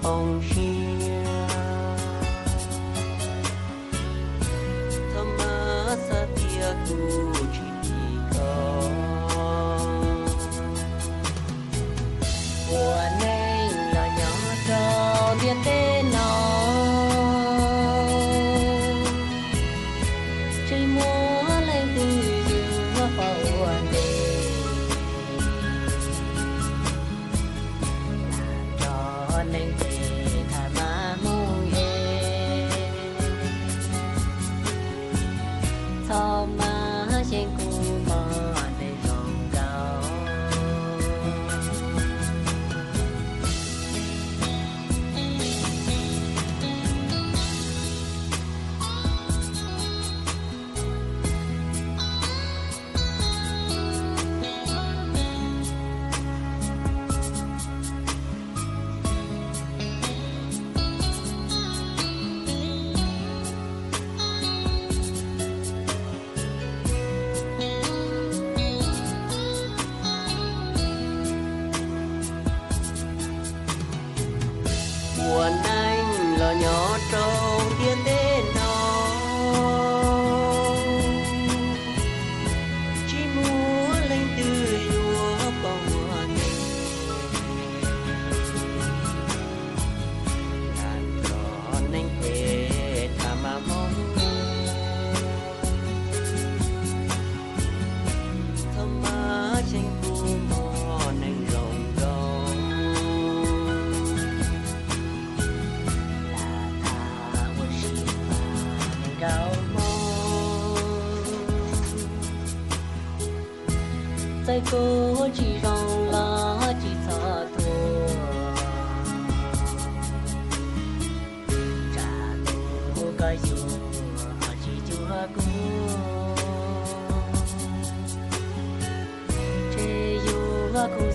Hoob siab, txhob mas xav tias kuv tsis tim koj. Ua neej los nyob rau ntiaj teb no, tsis muaj leej twg yuav pom ua ntej. Lam nrog neeg pem tham mas moo es, txhob mas xyeej kuv mog neeg zoo nkauj. Ua neej los nyob rau ntiaj teb no, tsis muaj leej twg yuav pom ua ntej. Lam nrog neeg pem tham mas moo es, txhob mas xyeej kuv mog neeg zoo nkauj. Lam tham ua si mas neeg nkauj mog, txawm kuv tsis zoo los tsis txhob thuam. Tsam tus koj yuav ho tsis cuag kuv, ntshe yuav khuv